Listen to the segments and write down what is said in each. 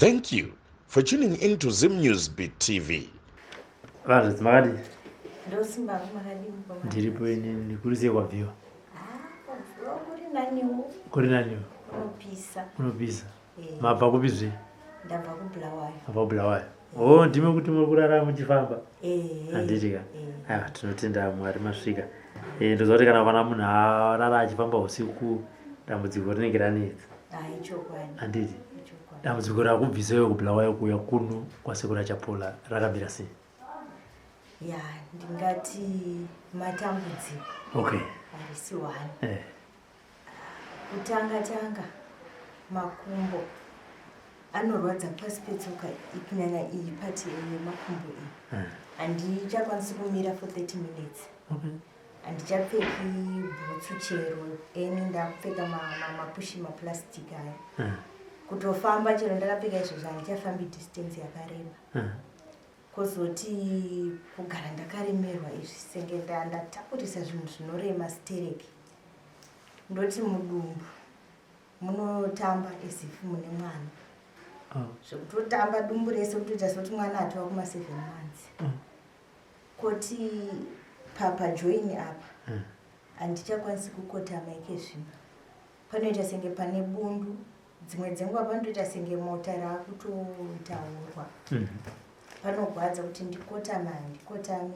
Thank you for tuning in to Zim News Beat TV. Vanzvadzi makadii? Ndosimba makadii mukoma? Ndiripo inini kuri sei kwabviwa? Ah, kwabviwa kuri naniwo. Kuri naniwo? Kunopisa. Kunopisa. Eh. Mabva kupi zve? Ndabva kuBulawayo. Mabva kuBulawayo. Oh, ndimi kuti muri kurara muchifamba? Eh. Handiti ka? Eh. Aiwa, tinotenda Mwari masvika. Eh, ndoziva kuti kana kana munhu arara achifamba usiku dambudziko rinenge ranetsa. Ah, ichokwadi. Handiti? Ichokwadi. Dambudziko rakubviseyo kuBulawayo kuuya kuno kwasekuru Achapola rakamira sei? Ya, ndingati matambudziko. Okay. Harisi one. Eh. Kutanga tanga makumbo anorwadza pasi petsoka kunyanya iyi pati yemakumbo iyi. Handichakwanisi kumira for 30 minutes. Okay. Handichapfeki bhutsu chero eni ndakupfeka mapushi maplastic aya. Kutofamba chero ndakapfeka izvozvo handichafambi distance yakareba. Kozoti kugara ndakaremerwa izvi senge ndatakurisa zvinhu zvinorema stereki. Ndoti mudumbu munotamba as if mune mwana. Zvekutotamba dumbu rese kutoita sekuti mwana atova kuma 7 months. Koti pajoin apa handichakwanisi kukotama ike zvino. Panoita senge pane bundu, dzimwe dzenguva panotoita senge mota raakutotaurwa. Panogwadza kuti ndikotame handikotami.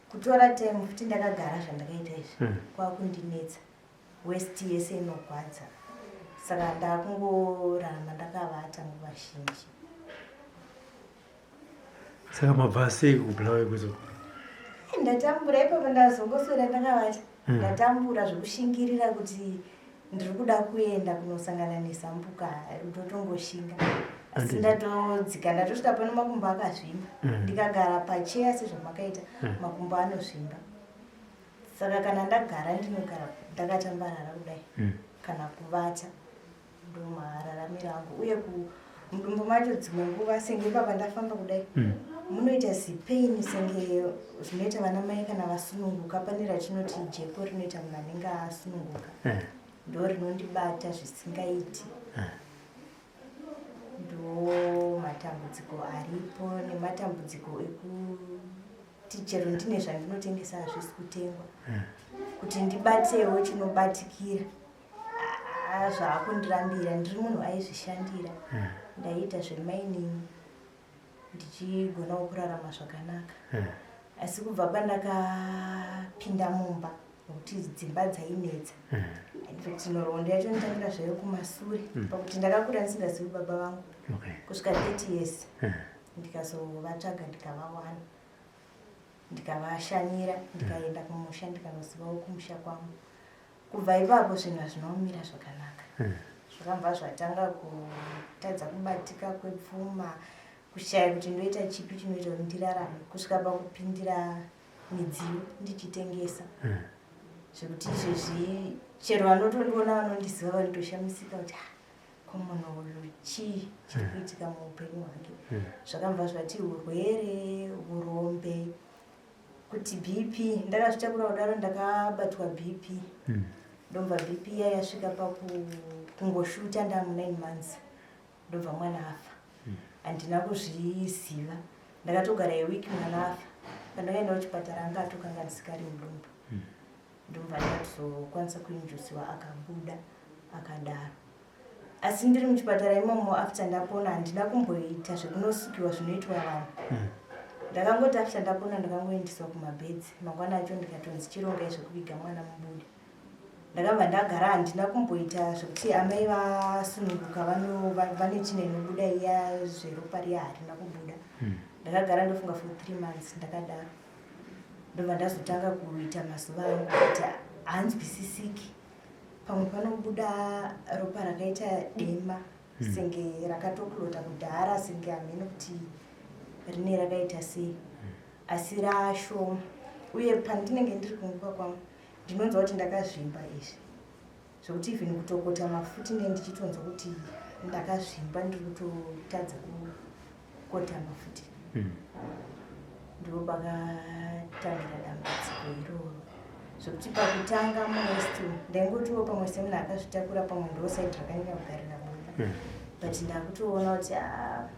Kutora time futi ndakagara zvandakaita izvi kwakundinetsa. Waist yese inogwadza. Saka ndakungorarama ndakavata nguva zhinji. Saka mabva sei kuBulawayo kuzo? Ndatambura ipapo ndazongoswera ndakavata. Ndatambura zvekushingirira kuti ndiri kuda kuenda kunosangana nezambuka ndotongoshinga. Asi ndatodzika ndatosvika pano makumbo akazvimba. Ndikagara pacheya sezvamakaita makumbo anozvimba. Saka kana ndagara ndinogara ndakatambarara kudai kana kuvata ndomararamiro angu. Uye mudumbu macho dzimwe nguva senge ipapa ndafamba kudai munoita zipain senge zvinoita vana mai kana vasununguka. Pane ratinoti jeko rinoita munhu anenge asununguka. Ndo rinondibata zvisingaiti. Ndo matambudziko aripo nematambudziko ekuti chero ndine zvandinotengesa hazvisi kutengwa. Kuti ndibatewo chinobatikira zvaakundirambira. Ndiri munhu aizvishandira. Ndaiita zvemining ndichigonawo kurarama zvakanaka. Asi kubva pandakapinda mumba nokuti dzimba dzainetsa. In fact nhoroondo yacho inotangira zvayo kumasure pakuti ndakakura ndisingazivi baba vangu kusvika 30 years. Ndikazovatsvaga ndikavawana. Ndikavashanyira ndikaenda kumusha ndikanozivawo kumusha kwangu. Kubva ipapo zvinhu hazvina kumira zvakanaka. Zvakabva zvatanga kutadza kubatika kwepfuma, kushaya kuti ndoita chipi chinoita kuti ndirarame, kusvika pakupindira midziyo ndichitengesa. Zvekuti izvezvi chero vanotondiona vanondiziva vanotoshamisika kuti ko munhu uyu chii chiri kuitika muupenyu hwake. Zvakabva zvati urwere, urombe, kuti BP ndakazvitakura kudaro ndakabatwa BP. Ndobva BP iya yasvika pakungoshuta ndamu 9 months. Ndobva mwana afa. Handina kuzviziva. Ndakatogara a week mwana afa. Pandakaenda kuchipatara anga atokanganisika ari mudumbu. Ndobva ndatozokwanisa kuinjusiwa akabuda akadaro. Asi ndiri muchipatara imomo after ndapona handina kumboita zvekunosukiwa zvinoitwa vanhu. Ndakangoti after ndapona ndakangoendeswa kumabhedzi. Mangwana acho ndikatonzi chirongai zvekuviga mwana mubude. Ndakabva ndagara handina kumboita zvekuti amai vasununguka vane tsvina inobuda iya zveropa riya harina kubuda. Ndakagara ndofunga for 3 months ndakadaro. Ndobva ndazotanga kuita mazuva angu kuti hanzwisisiki. Pamwe panobuda ropa rakaita dema senge rakatoklota kudhara senge hameno kuti rine rakaita sei. Asi rashoma. Uye pandinenge ndiri kunguva kwangu ndinonzwa kuti ndakazvimba izvi. Zvekuti even kutokota mafuti ndenge ndichitonzwa kuti ndakazvimba ndiri kutotadza kukota mafuti. Ndipo pakatangira dambudziko iroro. Zvekuti pakutanga muwest ndaingotiwo pamwe semunhu akazvitakura pamwe ndo side rakanyanya kugarira bonda. But ndakutoona kuti ah,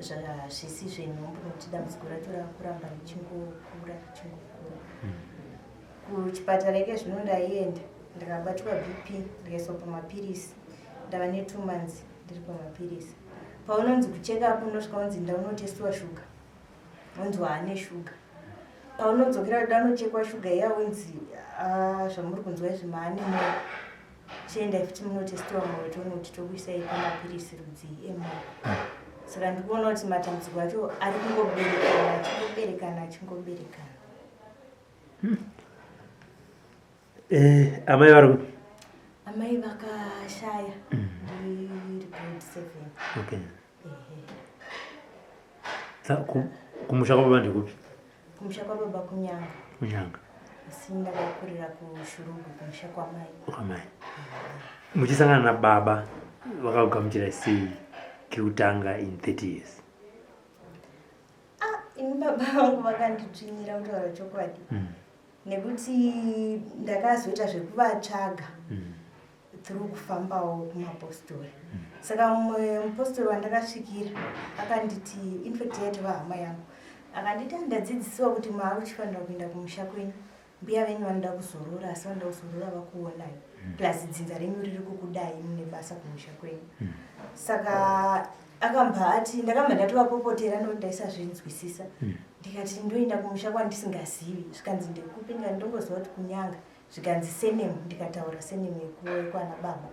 zvazvisi zvenhumbu nokuti dambudziko racho rakuramba richingokura richingokura. Kuchipatara ike zvino ndaienda ndikabatwa BP, ndikaiswa pamapirisi. Ndava ne2 months ndiri pamapirisi. Paunonzi kucheka up unosvika unzi ndaunotestiwa shuga, unzi waane shuga. Paunodzokera kuda unochekwa shuga iya unzi, "Ah, zvamuri kunzwa izvi maane mwoyo, chiendai futi munotestiwa mwoyo toone kuti tokuisai pamapirisi rudzii emwoyo." Saka ndikuona kuti matambudziko acho ari kungoberekana achingoberekana achingoberekana. Amai vari kupi? Amai vakashaya ndiri grade 7. Ehe. Kumusha kwababa ndekupi? Kumusha kwababa kuNyanga. Kunyanga. Asi ndakakurira kuShurugu kumusha kwamai. Kwamai. Muchisangana nababa vakakugamuchira sei kekutanga in 30 years? Ah, ini baba vangu vakanditsvinyira, kutaura chokwadi, nekuti ndakazoita zvekuvatsvaga through kufambawo kumapostori. Saka mumwe mupostori wandakasvikira akanditi, infact yaitova hama yangu, akanditi, "Ndadzidzisiwa kuti maakuchifanira kuenda kumusha kwenyu. Mbuya venyu vanoda kuzorora, asi vanoda kuzorora vakuonai, plus dzinza renyu riri kukudai, mune basa kumusha kwenyu." Saka akambva ati, ndakambva ndatovapopotera nokuti ndaisazvinzwisisa. Ndikati, "Ndoenda kumusha kwandisingazivi?" Zvikanzi, "Ndekupi?" Ndikati, "Ndongoziva kuti kuNyanga." Zvikanzi, "Surname?" Ndikataura surname yekwana baba.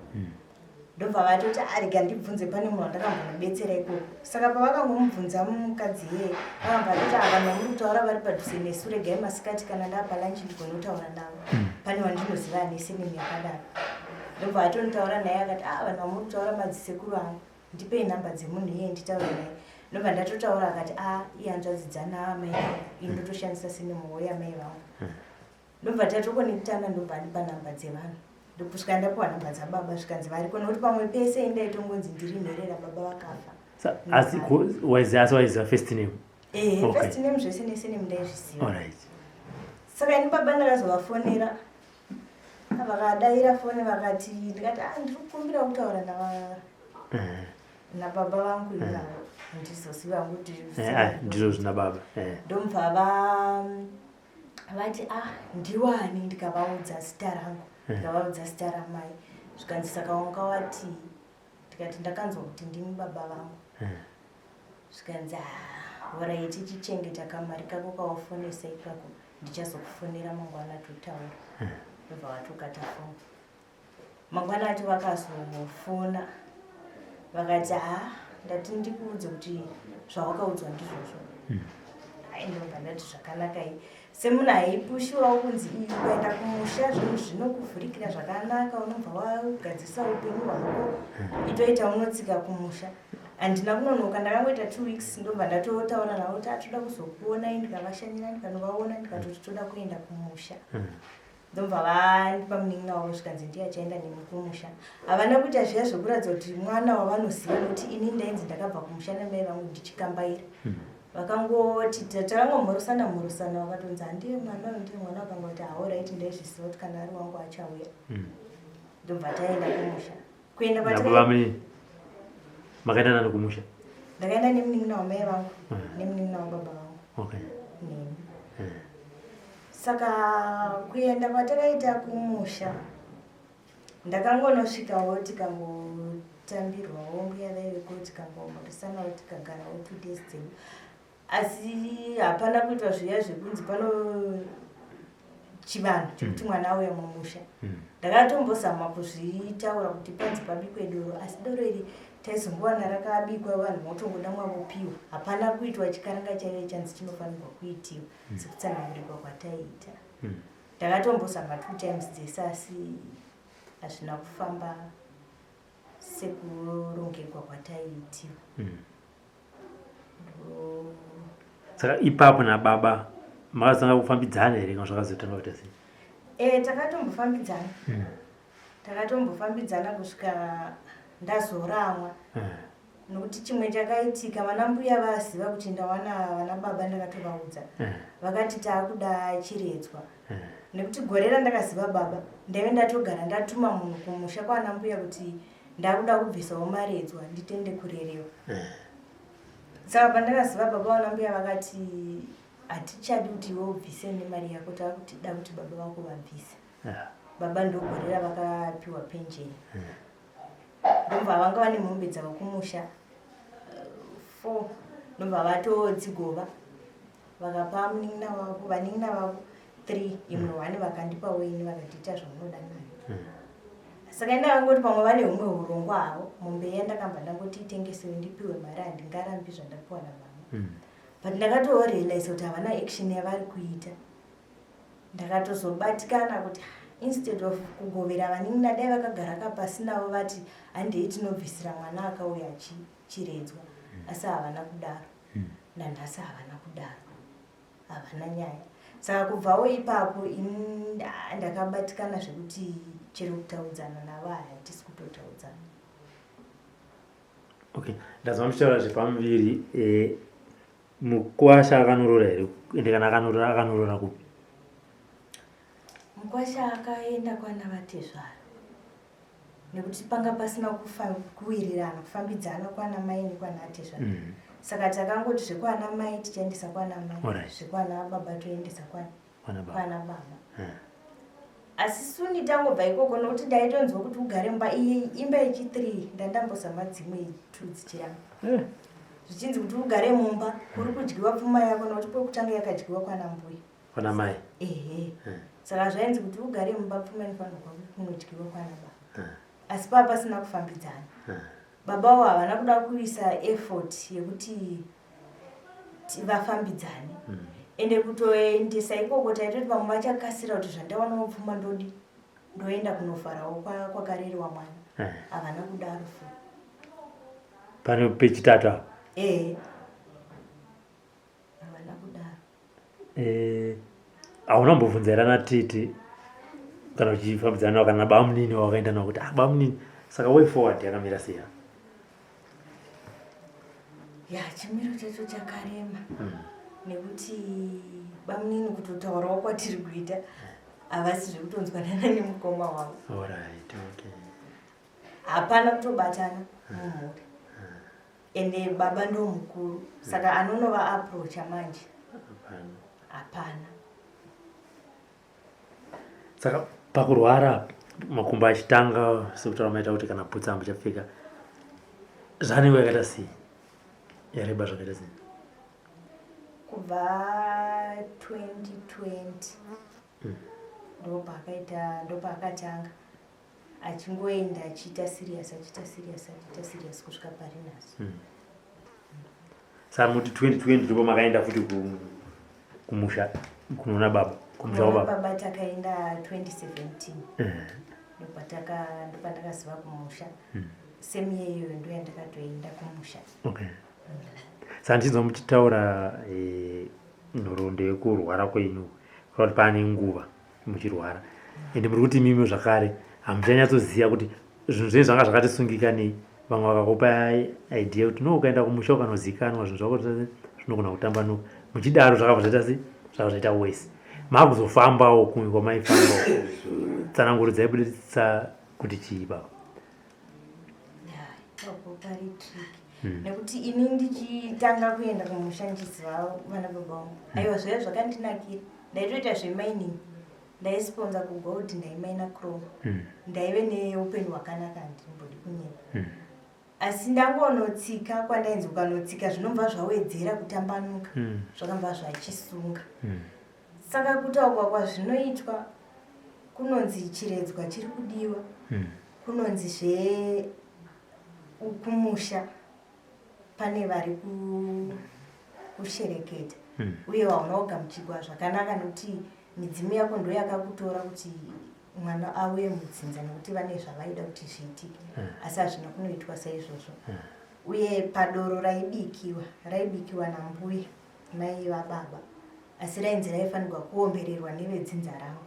Ndobva vatoti, "Arega ndibvunze, pane munhu wandakambonobetsera ikoko." Saka pavakangomubvunza mukadzi iyeye, vakambva atoti, "Ah, vanhu vamuri kutaura vari padhuze nesu. Regai masikati kana ndapa lunch ndigonotaura navo. Pane wandinoziva ane surname yakadaro." Ndobva atonotaura naye, akati, "A, vanhu vamuri kutaura madzisekuru angu. Ndipei nhamba dzemunhu iyeye nditaure naye." Ndobva ndatotaura, akati, "A, ihanzvadzi dzana amai vangu. Ini ndotoshandisa surname yamai vangu." Ndobva tatokonekitana, ndobva andipa nhamba dzevanhu, ndokusvika ndapiwa nhamba dzababa. Zvikanzi variko, nokuti pamwe pese indaitongonzi ndiri nherera, baba vakafa. Asi asi waiziva first name? Ehe. First name zvese nesurname ndaizviziva. Alright. Saka ini baba ndakazovafonera, vakadaira foni, vakati, ndikati, "A, ndiri kukumbira kutaura nababa vangu ivavo." Ndizoziva kuti Ndizvo zvina baba. Ndomubva vati, "Ah, ndiwani?" Ndikavaudza zita rangu, ndikavaudza zita ramai. Zvikanzi, "Saka wanga wati?" Ndikati, "Ndakanzwa kuti ndimi baba vangu." Zvikanzi, "Ah, alright, tichichengeta kamari kako kawafonesa ikako, ndichazokufonera mangwana totaura." Ndobva vatokata foni. Mangwana acho vakazofona, vakati, "Ha, ndati ndikuudze kuti zvawakaudzwa ndizvozvo." Ai, ndobva ndati zvakanakai. Semunhu aipushiwawo kunzi iyi ukaenda kumusha zvinhu zvinokuvhurikira zvakanaka, unobva wagadzirisa upenyu hwako, itoita unotsika kumusha. Handina kunonoka, ndakangoita 2 weeks, ndobva ndatotaura navo kuti atoda kuzokuonai. Ndikavashanyira, ndikanovaona, ndikatoti toda kuenda kumusha. Ndobva vandipa munin'ina wavo, zvikanzi ndiye achaenda nemi kumusha. Havana kuita zviya zvekuratidza kuti mwana wavanoziva, nokuti ini ndainzi ndakabva kumusha namai vangu ndichikambaira. Vakangoti takangomhorosana mhorosana, vakatonzi, "Handiye mwana uyu, ndiye mwana." Vakangoti, "Alright, ndaizviziva kuti kana ari wangu achauya." Ndobva taenda kumusha. Kuenda Nababa mini makaenda nani kumusha? Ndakaenda nemunin'ina wamai vangu nemunin'ina wababa vangu neni. Saka kuenda kwatakaita kumusha, ndakangonosvikawo, tikangotambirwawo, mbuya vaiveko, tikangomhoresanawo, tikagarawo 2 days dzedu, asi hapana kuitwa zviya zvekunzi pano chivanhu chekuti mwana auya mumusha. Ndakatombozama kuzvitaura kuti panzi pabikwe doro, asi doro iri taizongowana rakabikwa, vanhu votongoda mwavopiwa. Hapana kuitwa chikaranga chaive chanzi chinofanirwa kuitiwa sekutsanangurirwa kwataiita. Ndakatombozama two times dzese, asi hazvina kufamba sekurongegwa kwataiitiwa. Saka ipapo nababa makazotanga kufambidzana here kana zvakazotanga kuita sei? E, takatombofambidzana. Takatombofambidzana kusvika ndazoramwa, nokuti chimwe chakaitika, vana mbuya vaziva kuti ndawana vana baba, ndakatovaudza. Vakati taakuda chiredzwa, nekuti gore randakaziva baba ndaive ndatogara ndatuma munhu kumusha kwana mbuya kuti Ndakuda kubvisawo maredzwa nditende kurerewa. Saka pandakaziva baba vana mbuya vakati hatichadi kuti iwe ubvise nemari yako, takutida kuti baba vako vabvise. Baba ndogore ravakapiwa penjeni. Ndobva vanga vane mombe dzavo kumusha 4, ndobva vatodzigova vakapa munin'ina wavo, vanin'ina vavo 3, imwe 1 vakandipawo ini, vakatiita zvamunoda nayo. Saka ndakangoti pamwe vane humwe urongwa havo. Mombe iya ndakambva ndangoti itengesewe ndipiwe mari, handingarambi zvandapiwa nababa. But ndakatorealize kuti havana action yavari kuita. Ndakatozobatikana kuti instead of kugovera vanin'ina, dai vakagara kapasi navo vati handei tinobvisira mwana akauya achiredzwa. Asi havana kudaro, nanhasi havana kudaro, havana nyaya. Saka kubvawo ipapo ini ndakabatikana zvekuti chero kutaudzana navo hatisi kutotaudzana. Okay, ndazwa muchitaura zvepamuviri. Mukwasha akanorora here? Ende kana akanorora, akanorora kupi? Mukwasha akaenda kwana vatezvara nekuti panga pasina kuwirirana, kufambidzana kwana mai nekwana atezvara. Saka takangoti zvekwana mai tichaendesa kwana mai, zvekwana baba toendesa kwana kwana baba. Asi suni tangobva ikoko, nokuti ndaitonzwa kuti ugare mumba iyi imba yechi3, ndandambozama dzimwe 2 dzichiramba. Zvichinzi kuti ugare mumba kuri kudyiwa pfuma yako, nokuti pokutanga yakadyiwa kwana mbuya. Kwana mai. Ehe. Saka zvainzi kuti ugare mumba, pfuma inofanirwa kunodyiwa kwana baba. Asi paa pasina kufambidzana. Babawo havana kuda kuisa effort yekuti vafambidzane. Ende kutoendesa ikoko taitoti vamwe vachakasira kuti zvandawanawo pfuma ndodi ndoenda kunovharawo kwakareriwa mwana. Havana kudaro futi. Pane pechitatu apa. Ehe, havana kudaro. Hauna kumbobvunza here ana tete kana uchifambidzana navo, kana bamunini wakaenda navo, kuti ah, bamunini, saka way forward yakamira sei? Ya, chimiro chacho chakarema nekuti bamunini kutotaurawo kwatiri kuita havasi zvekutonzwanana nemukoma wavo. Alright, okay. Hapana kutobatana mumhuri, ende baba ndo mukuru, saka anonova approacha manje Hapana. Hapana. Saka pakurwara, makumbo achitanga, sekutaura maita kuti kana bhutsu hamuchapfeka, zvanenge yakaita sei, yareba zvakaita sei? Kubva 2020 ndopaakaita, ndopaakatanga achingoenda achiita serious, achiita serious, achiita serious kusvika pari nhasi. Saka muti 2020 ndipo makaenda futi kumusha kunoona baba, kumusha Kuna kwababa? Baba takaenda 2017. Ndopandakaziva kumusha. Same year iyoyo ndo yandakatoenda kumusha. Okay, saka ndichinzwa muchitaura nhoroondo yekurwara kwenyu, kureva kuti paane nguva muchirwara, ende muri kuti imimi zvakare hamuchanyatsoziva kuti zvinhu zvenyu zvanga zvakati sungikanei. Vamwe vakakupa idea kuti no, ukaenda kumusha ukanozikanwa, zvinhu zvako zvinogona kutambanuka. Muchidaro zvakabva zvaita sei? Zvakabva zvaita wese, maakuzofambawo kumwe kwamaifamba. Tsananguro dzaibudisa kuti chii baba? Ya, ipapo pari tricky nekuti ini ndichitanga kuenda kumusha ndichiziva vana baba vangu, aiwa, zvaiva zvakandinakira. Ndaitoita zvemining, ndaisponza kugold, ndaimaina chrome. Ndaive neupenyu hwakanaka, handimbodi kunyepa. Asi ndangonotsika kwandainzi ukanotsika zvinobva zvawedzera kutambanuka. Zvakabva zvachisunga. Saka kutaurwa kwazvinoitwa kunonzi chiredzwa chiri kudiwa, kunonzi zve kumusha pane vari kushereketa uye hauna kugamuchirwa zvakanaka nekuti midzimu yako ndo yakakutora kuti mwana auye mudzinza, nekuti vane zvavaida kuti zviitike, asi hazvina kunoitwa saizvozvo. Uye padoro raibikiwa, raibikiwa nambuya mai vababa, asi rainzi raifanirwa kuombererwa nevedzinza rangu,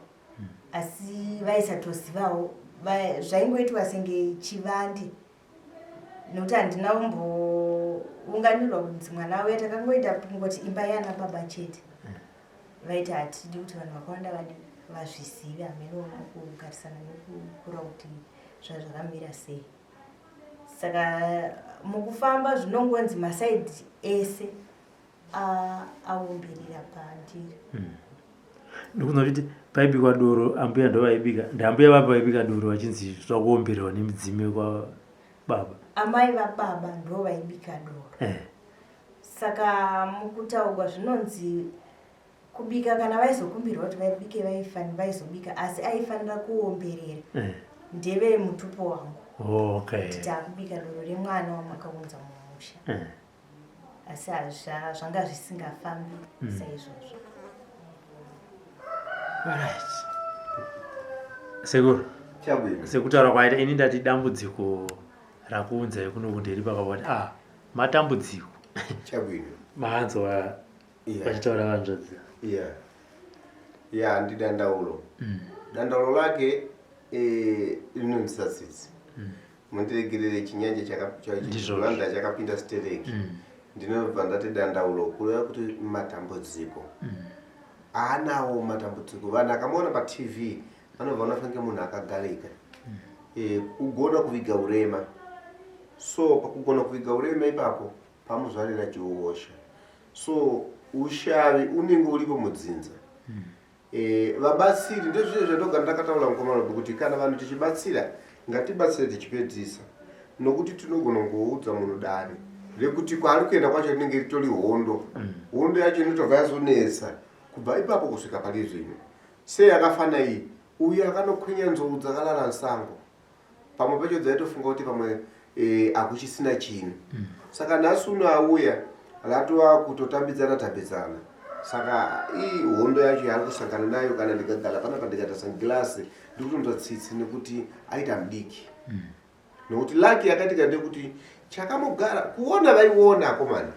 asi vaisatozivawo. Zvaingoitwa senge chivande nekuti handina kumbounganirwa kunzi mwana auya. Takangoita kungoti imba yana baba chete. Vaiti hatidi kuti vanhu vakawanda vadi vazvizive, hameno kugarisana nekukura kuti zvazvakamira sei. Saka mukufamba zvinongonzi masaidi ese aumbilira pandiri. Ndikunzwa kuti paibikwa doro ambuya ndovaibika, ndambuya vapi vaibika doro vachinzi zvakuombererwa nemidzimu yekwababa? Amai vababa ndo vaibika doro. Saka mukutaurwa zvinonzi kubika kana vaizokumbirwa kuti vabike vaizobika asi aifanira kuomberera ndeve mutupo wangu. Kuti takubika doro remwana wamakaunza mumusha. Asi zvanga zvisingafambi saizvozvo. Alright. Sekuru. Chabwino. Sekutaura kwaita ini ndati dambudziko rakuunzai kuno kunderi pakavati matambudziko. Chabwino. Maanzwa vachitaura vanzvadzi. Yeah. Yeah, ndi dandaulo. Dandaulo lake rinonzwisa tsitsi. Mundiregerere chinyanja Ndizvozvo. chakapinda stereki. Ndinobva ndati dandaulo kureva kuti matambudziko. Haanawo matambudziko. Vanhu akamuona paTV vanobva vanofange munhu akagarika. Kugona kuviga urema. So pakugona kuviga urema ipapo pamuzvarira chiuosha. So ushavi unenge uripo mudzinza. Vabatsiri ndezvizvo zvandogara ndakataura mukomana kuti kana vanhu tichibatsira ngatibatsire tichipedzisa, nokuti tinogona kungoudza munhu dare rekuti kwaari kuenda kwacho rinenge ritori hondo. Hondo yacho inotobva yazonetsa kubva ipapo kusvika pari zvino. Sei yakafana iyi? Uyu akanokwenya nzou dzakalala musango, pamwe pacho dzaitofunga kuti pamwe hakuchisina chinhu. Saka nhasi uno auya ratova kutotambidzana tambidzana. Saka hondo yacho yaari kusangana nayo, kana ndikagara panapa ndikaita sangilasi ndikutonzwa tsitsi nekuti aita mudiki. Nokuti laki yakaitika ndekuti chakamugara kuona vaiona akomana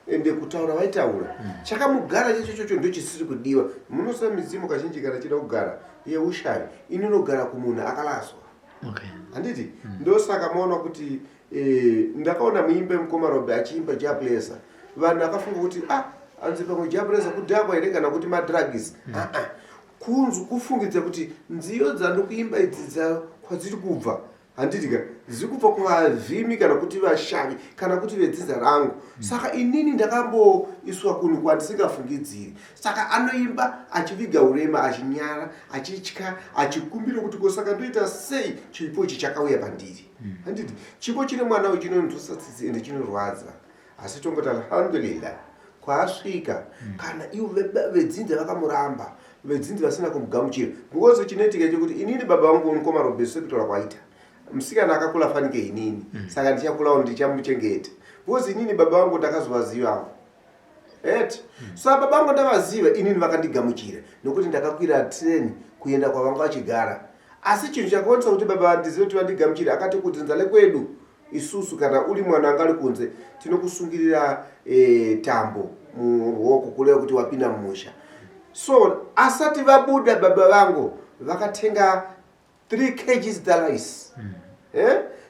ende kutaura vaitaura. Chakamugara chacho chocho ndochisiri kudiwa. Munoziva midzimu kazhinji kana ichida kugara yeushavi inonogara kumunhu akalaswa. Handiti? Ndosaka maona kuti ndakaona muimbe mukoma Robe achiimba Jableza. Vanhu akafunga kuti anzi pamwe Jableza kudhakwa here kana kuti madrugs. Kunzu kufungidza kuti nziyo dzandikuimba idzi kwadziri kubva handiti ka dziri kubva kuvavhimi kana kuti vashavi kana kuti vedzinza rangu. Saka inini ndakamboiswa kunhu kwandisingafungidziri. Saka anoimba achiviga urema, achinyara, achitya, achikumbira kuti ko saka ndoita sei chipo ichi chakauya pandiri. Handiti chipo chine mwana uyu chinonzwisa tsitsi ende chinorwadza, asi tongoti alhamdulillah kwaasvika. Kana ivo vedzinza vakamuramba, vedzinza vasina kumugamuchira, because chinoitika chekuti inini baba vangu mukoma Robert sekutaura kwaita musikana akakula fanike inini, saka ndichakulawo ndichamuchengeta, because inini baba vangu ndakazovazivawo et saka baba vangu ndavaziva inini vakandigamuchira nokuti ndakakwira train kuenda kwavanga vachigara. Asi chinhu chakaonesa kuti baba vandizive kuti vandigamuchira, akati kudzinza lekwedu isusu kana uri mwana anga ari kunze tinokusungirira tambo muruoko kureva kuti wapinda mumusha. So asati vabuda baba vangu vakatenga 3 kgs dza rice,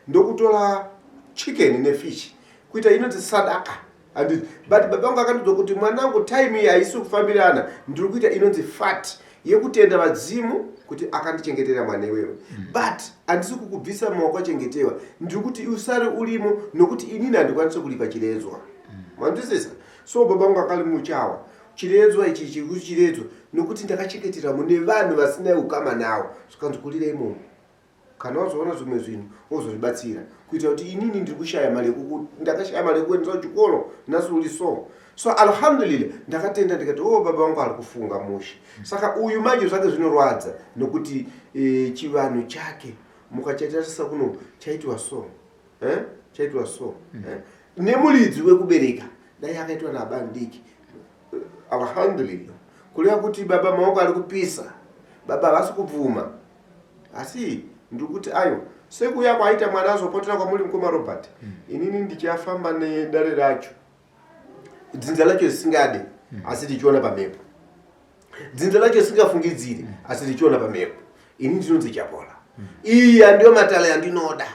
ndokutora chicken nefish kuita inonzi sadaka. Handiti? But baba vangu akandiudza kuti mwanangu, time iyi haisi kufambirana, ndiri kuita inonzi fat yekutenda vadzimu kuti akandichengetera mwana iwewe, but handisi kukubvisa maoko achengetewa, ndiri kuti usare urimo nokuti inini handikwanisi kuripa chiredzwa. Manzwisisa? So baba vangu akali muchawa chiredzwa ichi chiri chiredzwa nokuti ndakachengetera mune vanhu vasina ukama nawo, zvikanzi kurira imomo kana wazoona zvimwe zvinhu wozozvibatsira kuitira kuti inini ndiri kushaya mari ndakashaya mari yekuendesa kuchikoro, nhasi uri so. So alhamdulillah ndakatenda ndikati o baba vangu ari kufunga mushe. Saka uyu manje zvake zvinorwadza nokuti chivanhu chake mukachatarisa kuno chaitwa so, chaitwa so, Nemuridzi wekubereka dai akaitwa nababa mudiki. Alhamdulillah kureva kuti baba maoko ari kupisa, baba havasi kubvuma, asi ndiri kuti ayo sekuuya kwaita mwana azopotera kwamuri mukoma Robert. Inini ndichafamba nedare racho, dzinza racho risingade, asi tichiona pamhepo, dzinza racho risingafungidziri, asi tichiona pamhepo. Ini ndinonzi Chapola. Iyi handiyo matala yandinoda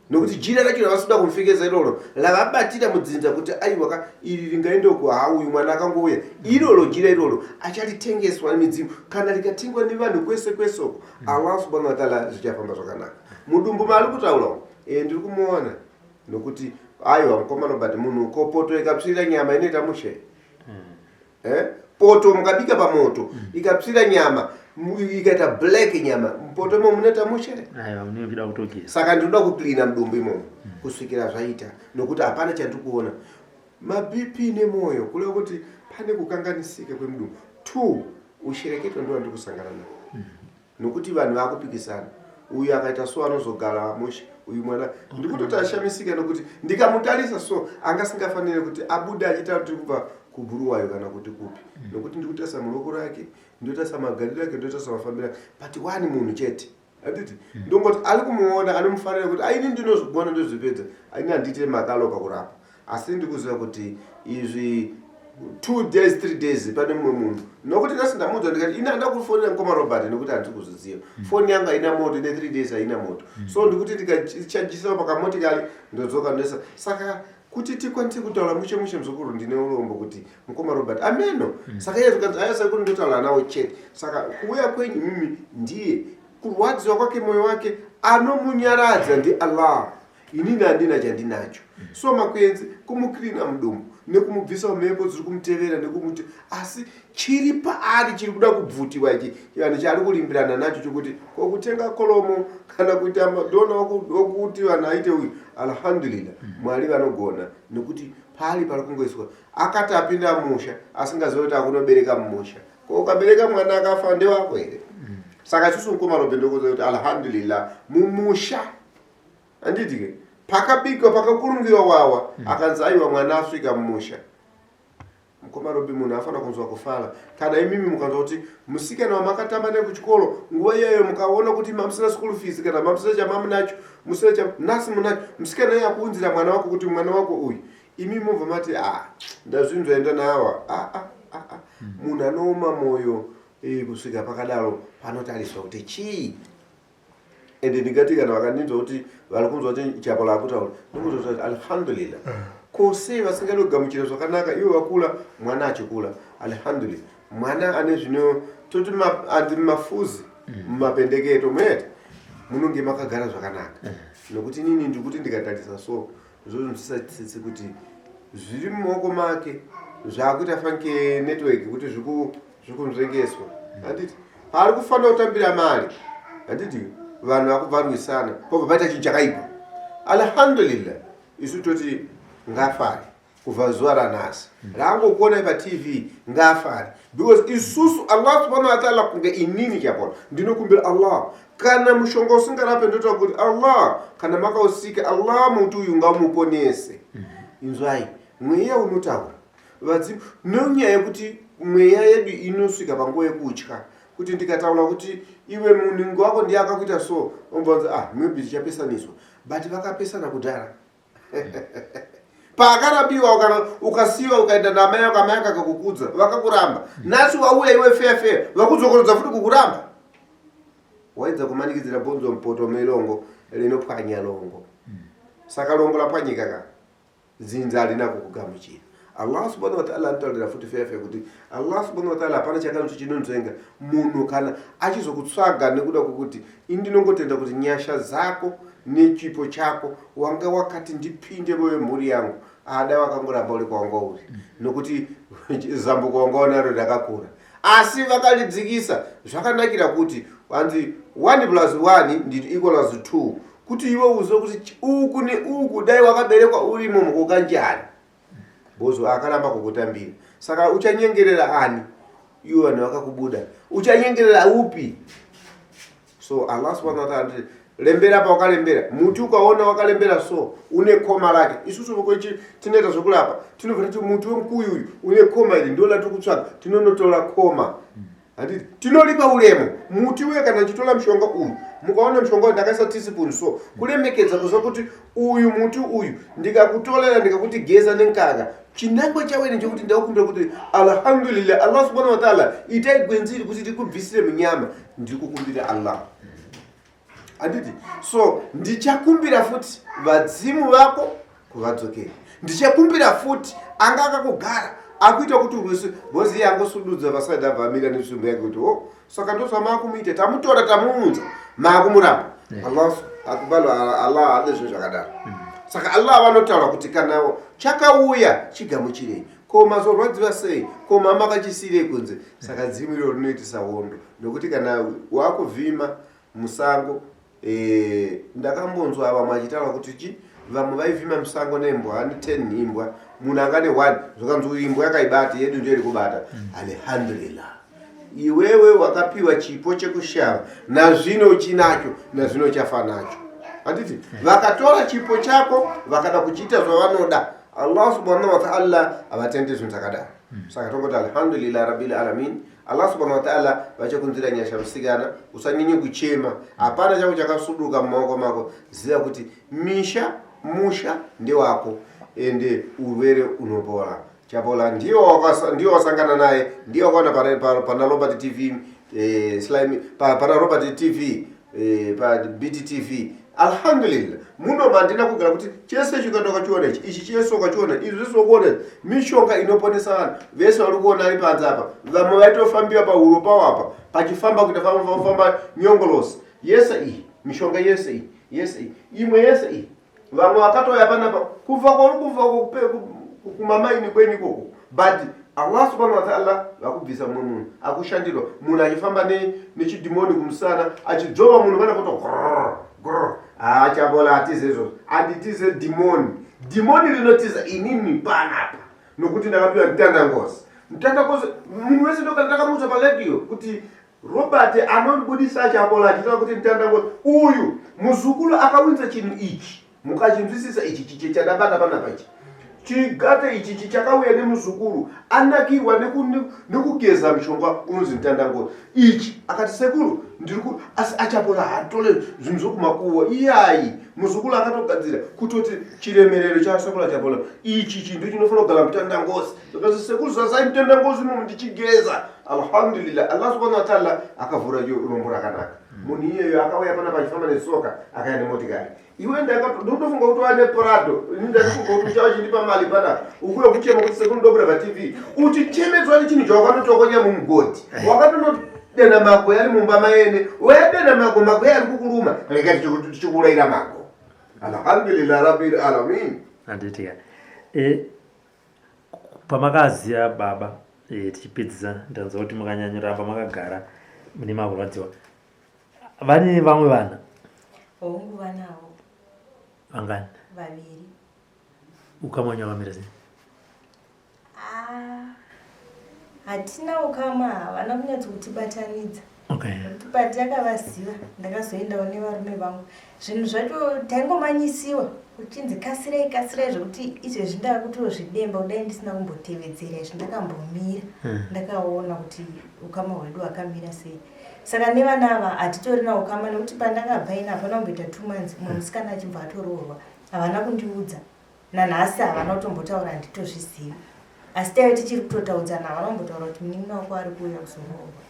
nokuti jira racho ravasikuda kumupfekeza iroro ravabatira mudzinza kuti aiwa ka iri ringaende uko. Ha, uyu mwana akangouya iroro jira iroro acharitengeswa nemidzimu kana rikatengwa nevanhu kwese kwese uko. Allah subhanahu wa taala zvichafamba zvakanaka. Mudumbu maari kutaura umu, ndiri kumuona. Nokuti aiwa mukoma Robert, munhu ko poto ikapsira nyama inoita mushe? Eh? Poto mukabika pamoto ikapsira nyama, ikaita black nyama, poto imo munoita mushe? Aiwa, munenge muchida kutogeza. Saka ndinoda kucleana mudumbu imomo kusvikira zvaita, nokuti hapana chandiri kuona. MaBP nemwoyo, kureva kuti pane kukanganisika kwemudumbu. Two, ushereketo ndo wandiri kusangana nawo, nokuti vanhu vakupikisana. Uyu akaita so anozogara mushe, uyu mwana ndikutoti ashamisika, nokuti ndikamutarisa so angasingafaniri kuti abude achiita kuti kubva kuBhuruwayo kana kuti kupi, nokuti ndikutarisa muruoko rake, ndotarisa magariro ake, ndotarisa mafambiro ake, but one munhu chete, handiti? Ndongoti ari kumuona anomufarira kuti aini ndinozvigona, ndozvipedza, aini handiite makalo pakurapa. Asi ndikuziva kuti izvi 2 days, 3 days pane mumwe munhu, nokuti nhasi ndamuudza ndikati ini handa kufonera mukoma Robert nekuti handisi kuzviziva. Foni yangu haina moto, ine 3 days haina moto, so ndikuti ndikachajisa pakamotikari ndodzoka ndoisa. Saka kuti tikwanise kutaura mushe mushe, muzukuru, ndine urombo kuti mukoma Robert ameno. Saka iye zvikanzi aya sekuru ndotaura nawo chete. Saka kuuya kwenyu mimi ndiye kurwadziwa kwake, mwoyo wake anomunyaradza ndi Allah. Inini handina chandinacho, so makwenzi kumucleana mudumbu nekumubvisa mhepo dziri kumutevera nekumuti, asi chiri paari chiri kuda kubvutiwa ichi, chivanhu chaari kulimbirana nacho chokuti kokutenga kolomo kana kuita madhona wokuti vanhu aite uyu. Alhamdulillah, Mwari vanogona, nekuti paari pari kungoiswa. Akati apinda musha asingazivi kuti akunobereka mumusha, ko ukabereka mwana akafa ndewako here? Saka isusu mukoma Robe ndokuziva kuti alhamdulillah mumusha, handiti ke, pakabikwa pakakurungiwa wawa, akanzi aiwa mwana asvika mumusha. Mukoma Robi, munhu afanira kunzwa kufara kana imimi mukanzwa kuti musikana wamakatamba naye kuchikoro nguva iyayo, mukaona kuti mamusina school fees kana mamusina chamamunacho, musina cha nhasi munacho, musikana iye akuunzira mwana wako kuti mwana wako uyu, imi mobva mati, "A, ndazvinzwa, enda nawa." Ah, ah, ah, ah. Munhu anooma mwoyo kusvika pakadaro panotariswa kuti chii? Ende ndingati kana vakandinzwa kuti vari kunzwa kuti Chapola akutaura, ndokutoti kuti alhamdulillah. Ko sei vasingadi kugamuchira zvakanaka ivo vakura, mwana achikura? Alhamdulillah, mwana ane zvino toti andi mafuzi mumapendeketo mwete munonge makagara zvakanaka, nokuti inini ndikuti ndikatarisa so zvozvinzwisa tsitsi kuti zviri mumaoko make zvaakuita fanike network kuti zvikunzvengeswa, handiti? Paari kufanira kutambira mari, handiti? Vanhu vakubvarwisana, pobva paita chinhu chakaipa. Alhamdulillah, isu toti ngafare kubva zuva ranhasi raangokuonai paTV, ngafare, because isusu Allah subhanahu wataala, kunge inini Chapola ndinokumbira Allah, kana mushonga usingarape ndotaura kuti Allah, kana makausika Allah, muti uyu ngaumuponese. Inzwai, mweya unotaura vadzimu nenyaya yekuti mweya yedu inosvika panguva yekutya kuti ndikataura kuti iwe munhu wako ndiye akakuita so, obvanzi, "Ah, maybe tichapesaniswa." But vakapesana kudhara paakarapiwa. Kana ukasiyiwa ukaenda namai ako, amai ako akakukudza, vakakuramba. Nhasi wauya iwe feya feya, vakudzokorodza futi kukuramba. Waidza kumanikidzira bhonzo mupoto melongo rinopwanya longo. Saka longo rapwanyika ka, dzinza harina kukugamuchira. Allah subhanahu wataala anotaurira futi feya feya kuti Allah subhanahu wataala hapana chakanzi chinonzvenga munhu kana achizokutsvaga, nekuda kwokuti ini ndinongotenda kuti nyasha dzako nechipo chako wanga wakati ndipinde mhuri yangu, ada wakangoramba uri kwawanga uri, nokuti zambuko wanga unaro rakakura, asi vakaridzikisa. Zvakanakira kuti hanzi 1 plus 1 nditi equals 2, kuti iwe uzive kuti uku neuku dai wakaberekwa urimo mukukanjani bhozo akaramba kukutambira. Saka uchanyengerera ani iwe vanhu vakakubuda? Uchanyengerera upi? So Allah subhanahu wa ta'ala, lembera pawakalembera muti, ukaona wakalembera so une koma rake. Isusu vokwechi tinoita zvokurapa, tinobva tati muti wemukuyu uyu une koma iri, ndo latiri kutsvaga, tinonotora koma, handiti? Tinoripa uremo muti uye. Kana ndichitora mushonga uyu, mukaona mushonga uyu ndakaisa teaspoon, so kuremekedza kuziva kuti uyu muti uyu ndikakutorera, ndikakuti geza nenkaka, chinangwa chawene chekuti ndakukumbira kuti alhamdulillah, Allah subhanahu wa ta'ala, itai gwenziri kuti tikubvisire munyama. Ndiri kukumbira Allah, handiti? So ndichakumbira futi vadzimu vako kuvadzokera, ndichakumbira futi anga akakugara akuita kuti urwise, bhozi iye angosududza vasaidi, abva amira netsvimbo yake kuti o saka ndozva maakumuita, tamutora tamuunza, maakumuramba. Allah akubalo, Allah ade zvinhu zvakadaro. Saka Allah vanotaura kuti kana chakauya chigamuchirei. Ko mazorwadziwa sei? Ko mama akachisiirei kunze? Saka dzimu iro rinoitisa hondo nokuti kana wakuvhima musango e, ndakambonzwa vamwe vachitaura kuti chi vamwe vaivhima musango nembwa ane 10 imbwa munhu anga ne 1 zvakanzi uyu imbwa yakaibata yedu ndiyo iri kubata. Alhamdulillah, iwewe wakapiwa chipo chekushava nazvino uchinacho, nazvino uchafa nacho. Handiti vakatora chipo chako vakada kuchiita zvavanoda, Allah subhanahu wa ta'ala havatendi zvinhu zvakadaro. Saka tongoti alhamdulillah rabbil alamin. Allah subhanahu wa ta'ala vachakunzwira nyasha. Musikana, usanyanye kuchema, hapana chako chakasuduka mumaoko mako. Ziva kuti misha musha ndewako, ende urwere unopora. Chapola ndiyo wasangana naye, ndiyo wakaona pana Robert TV, slime, pana Robert TV, pa BTTV. Alhamdulillah, muno mandina kugara kuti chese chikaenda ukachiona ichi, ichi chese ukachiona, izvi zvese ukuona mishonga inoponesa vanhu vese vari kuona ari panze apa. Vamwe vaitofambiwa pahuro pavo apa pachifamba kuita famba famba nyongolosi yese iyi, mishonga yese iyi, yese iyi, imwe yese iyi. Vamwe vakatouya panapa kubva kwauri kubva kumamaini kwenyu ikoko, but Allah subhanahu wa ta'ala vakubvisa mumwe munhu akushandirwa, munhu achifamba nechidhimoni kumusana, achidzvova munhu pana kuto grrr, grrr. Achabola atize izvozvo, anditize dhimoni, dhimoni rinotiza inini panapa nokuti ndakapiwa mutandangozi. Mutandangozi munhu wese ndokana ndakamuudza paradio kuti Robert anobudisa Chabola achitaura kuti mutandangozi uyu muzukuru akawinza chinhu ichi. Mukachinzwisisa ichi chiche chandabata panapa ichi chigate ichi chi chakauya nemuzukuru anakirwa nekugeza mushonga unonzi mutandangozi ichi. Akati sekuru ndiri ku asi Achapola haatole zvinhu zvokumakuwa iyayi. Muzukuru akatogadzira kutoti chiremerero chasekuru Achapola ichi chinhu chinofanira kugara mutandangozi. Zvakazi sekuru zazai mutandangozi imomo ndichigeza. Alhamdulillah, Allah subhanahu wa ta'ala akavhura rombo rakanaka. Munhu iyeyo akauya panapa achifamba netsoka, akaya nemotikari. Iwe ndotofunga kuti wane Prado, ini ndatofunga kuti uchava chindipa mari panapa, ukuya kuchema kuti sekuru ndobuda paTV, uchichemedzwa nechinhu chawakatotokonya mumugodhi, wakatonodena mago ari mumba maene, wayadena mago, mago ari kukuruma, rega tichikuurayira mago. Alhamdulillah rabbil alamin. Handiti ka pamakaziva baba, tichipedzisa, ndanzwa kuti mukanyanyoramba makagara mune makurwadziwa. Vane vamwe vana? Hongu, vanavo. Vangani? Vaviri. Ukama wenyu wakamira sei? Ah, hatina ukama, havana kunyatsokutibatanidza. Nokuti patakavaziva ndakazoendawo nevarume vangu, zvinhu zvacho taingomanyisiwa kuchinzi kasirai kasirai, zvekuti izvezvi ndava kutozvidemba kudai ndisina kumbotevedzera izvi. Ndakambomira, ndakaona kuti ukama hwedu hwakamira sei. Saka nevana ava hatitorina ukama, nekuti pandakabva ina hapana kumboita 2 months mumwe musikana achibva atoroorwa. Havana kundiudza, nanhasi havana kutombotaura, handitozvizivi. Asi taive tichiri kutotaudzana, havana kumbotaura kuti munin'ina wako ari kuuya kuzoroorwa.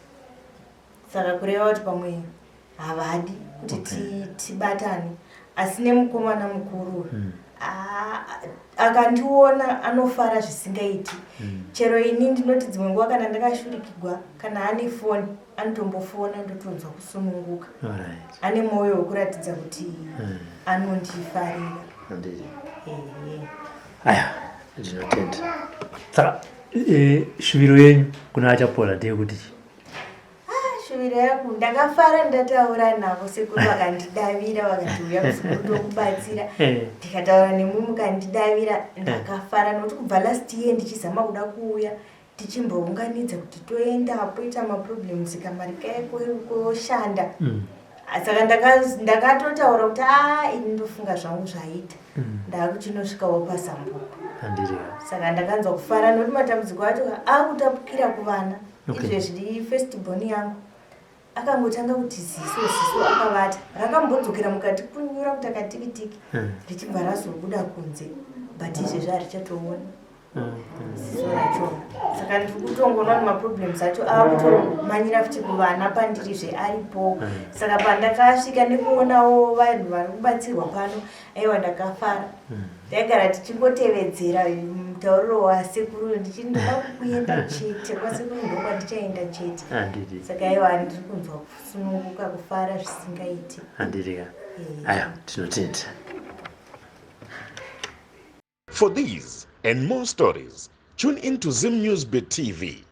Saka kureva kuti pamwe havadi kuti tibatane. Asi nemukomana mukuru akandiona anofara zvisingaiti. Chero ini ndinoti dzimwe nguva kana ndakashurikigwa, kana ane foni anotombofona, ndotonzwa kusununguka. Ane mwoyo wekuratidza kuti anondifarira. Handiti. Ehe. Aya, ndinotenda. Saka shuviro yenyu kuna Achapola ndeyekuti chii? Ah, shuviro yangu, ndakafara ndataura navo sekuru, vakandidavira vakati uya muzukuru tokubatsira. Ndikataura nemwi mukandidavira, ndakafara nokuti kubva last year ndichizama kuda kuuya, tichimbounganidza kuti toenda, poita maproblems, kamari koshanda. Saka ndakatotaura kuti a ini ndofunga zvangu zvaita, ndakuchinosvikawo pasambuko. Handiti. Saka ndakanzwa kufara nokuti matambudziko acho akutapukira kuvana. Izvezvi first born yangu akangotanga kuti ziso ziso, akavata, rakambodzokera mukati kunyura kuti akatikitiki, richibva razobuda kunze, but izvezvi harichatooni ziso rachona. Saka ndiri kutongoona kuti maproblems acho akutomanyira futi kuvana pandirizve aripo. Saka pandakasvika nekuonawo vanhu vari kubatsirwa pano, aiwa, ndakafara. Taigara tichingotevedzera mutauriro wasekuru, ndichiti ndoda kuenda chete kwasekuru, ndokwandichaenda chete. Handiti. Saka aiwa, ndiri kunzwa kusununguka, kufara zvisingaiti. Handiti ka. Eh. Aya, tinotenda. For these and more stories, tune in to Zim News Bit TV.